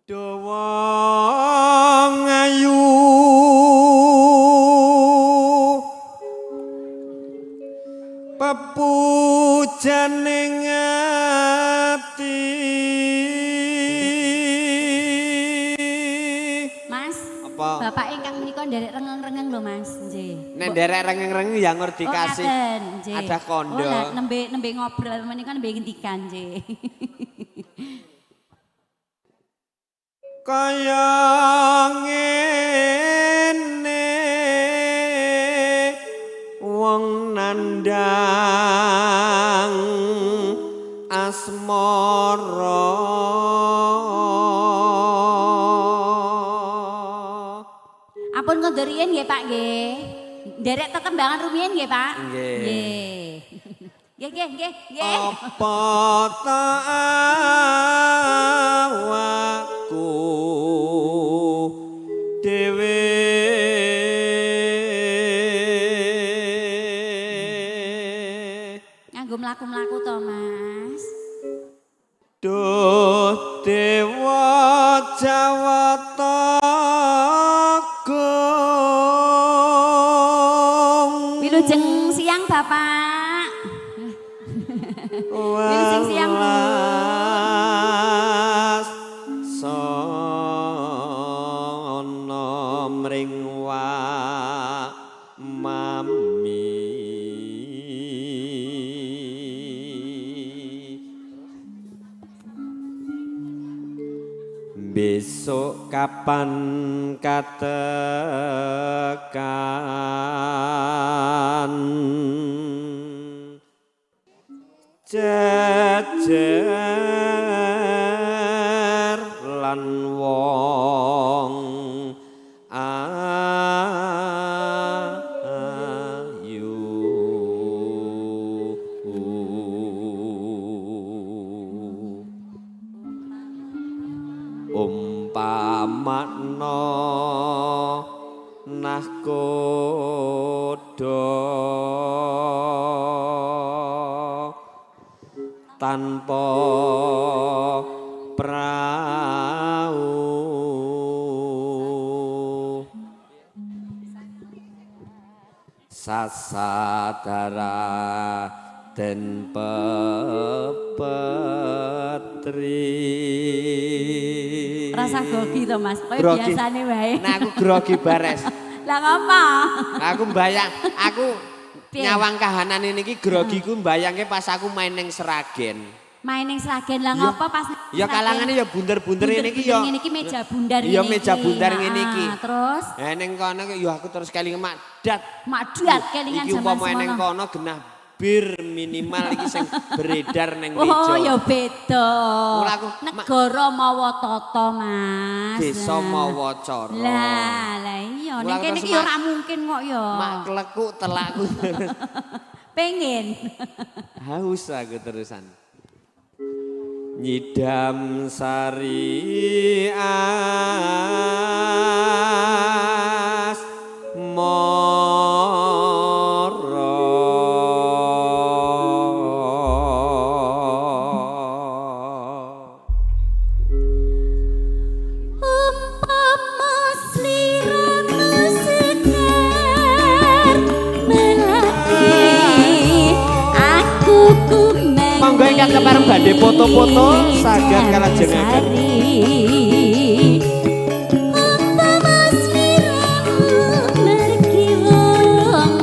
Do wong ayu pepujane ati. Mas, apa? Bapak ingkang menika nderek rengeng-rengeng lho Mas, nggih. Nek nderek rengeng-rengeng ya ngur dikasih. Oh, ada kondo. Oh, nembe nembe ngobrol menika nembe ngendikan nggih. Kaya ngene wong nandang asmara. Ampun kondur riyin nggih Pak nggih. Nderek tetembangan rumiyin nggih Pak. Nggih. Nggih nggih nggih nggih. Apa ta awakku dhewe nganggo mlaku-mlaku to Mas. Duh dewa Jawata Agung. Wilujeng siang Bapak. Wilujeng siang Bu. Sono mring wa mami. Besok kapan katekan jejer lan wong ayu. Umpamakna nahkoda tanpa prau sasadara den pepetri. Rasa grogi to Mas, koyo biasane wae. Nah aku grogi bares. Lah ngapa? Aku mbayang, aku nyawang kahanan ini ki grogiku mbayangke pas aku main ning Sragen. Main ning Sragen lah ngapa pas? Ya kalangane ya bunder-bunder ngene iki ya. Ngene iki meja bundar ngene iki. Ya meja bundar ngene iki. Terus? Ha ning kono ya aku terus kelingan makdat. Makdat kelingan jaman semono. Iki umpama ning kono genah bir minimal iki sing beredar ning meja. Oh ya beda. Negara mawa tata Mas. Desa mawa cara. Lah lah iya ning kene iki ora mungkin kok ya. Mak klekuk telakku. Pengen. Haus aku terusan. Nyidam sari as mara. Umpama sliramu sekar melati aku kumeng. Monggo ingkang kepareng badhe foto-foto saged kalajengaken. Umpama sliramu mergi wong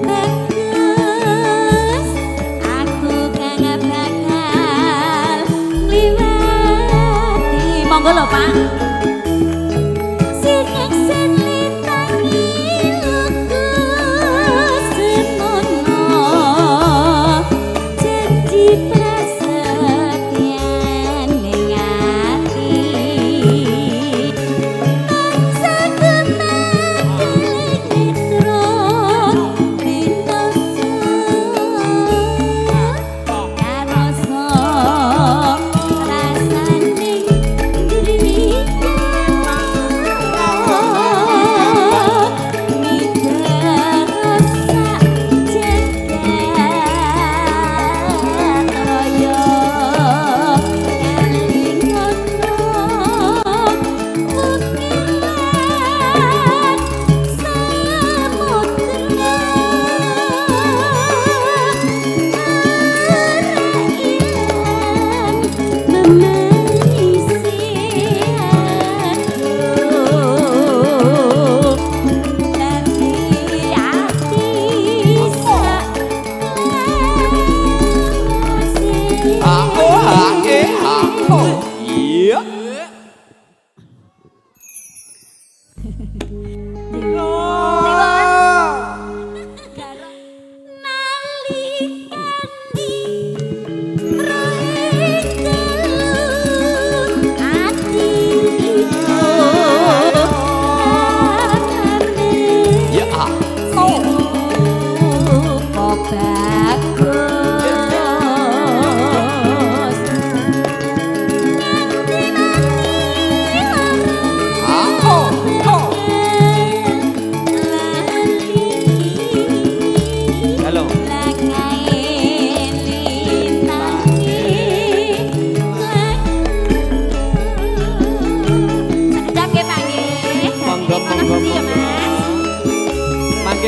bagus, aku kang bakal liwati. Monggo lho Pak. Rasane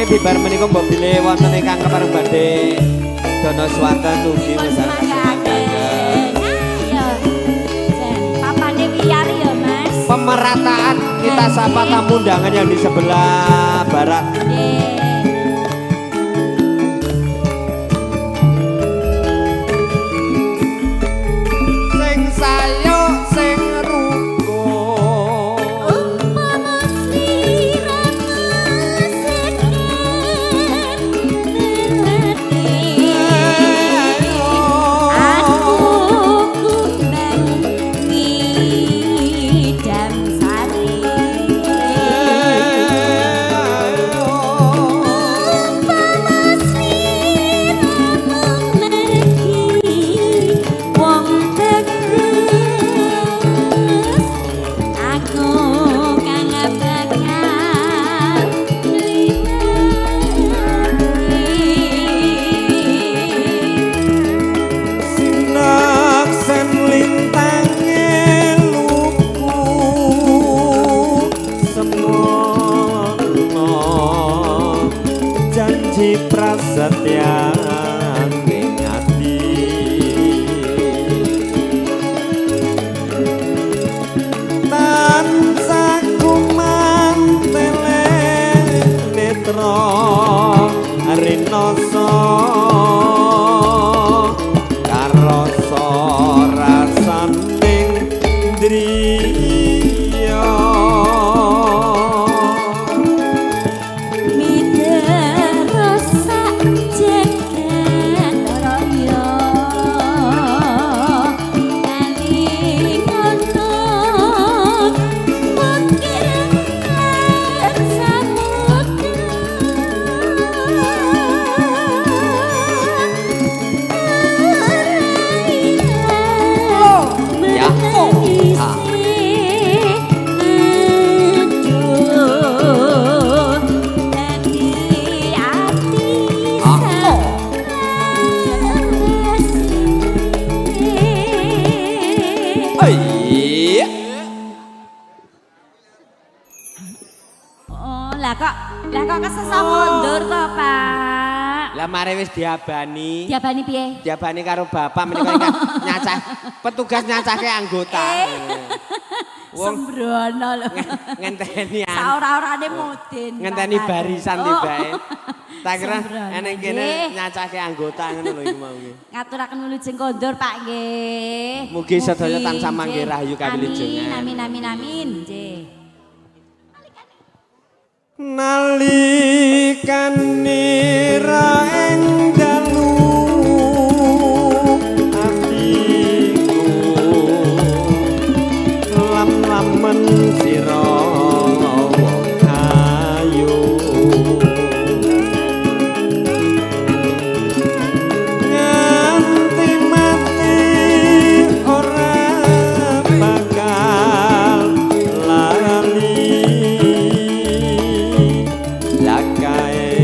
Mangke bibar menika mbok bilih wonten ingkang kepareng badhe dana swanten ugi masyarakat. Ayo. Papane wiyar ya, Mas. Pemerataan kita sapa tamu undangan yang di sebelah barat. Sing sayo sing rukun. Umpama sliramu seger melati, aku kumbang ngidam sari. Umpama sliramu mergi wong bagus, aku kang bakal ngliwati. Sinaksen lintange luku semono janji prasetyan ning ati tansah kumantele netra rinasa karasa rasaning driya. Midera sak jagat raya nanging ana mukir lan samudra. Ya. Iya. Oh, lah kok kesesah mundur to, Pak? Lah mare wis diabani. Diabani piye? Diabani karo bapak menika ingkang nyacah petugas nyacahke anggota. Wong Sembrono lho. ngenteni Saora-orane mudin. ngenteni Pak. barisan Oh. tibae. Tak kira Sembrono. eneng kene Nggih. nyacahke anggota ngono lho iku mau nggih. Ngaturaken wilujeng kondur, Pak nggih. Mugi sedaya tansah nggih. mangke rahayu kawilujengan. Amin amin amin nggih. Nalikane ra ing dalu atiku lam-lamen sira wong ayu nganti mati ora bakal lali lakae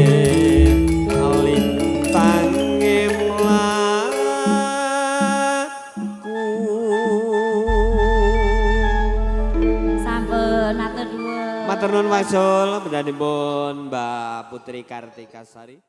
lintange mlaku. Sampun matur nuwun. Matur nuwun wangsul mendanipun Mbak Putri Kartika Sari.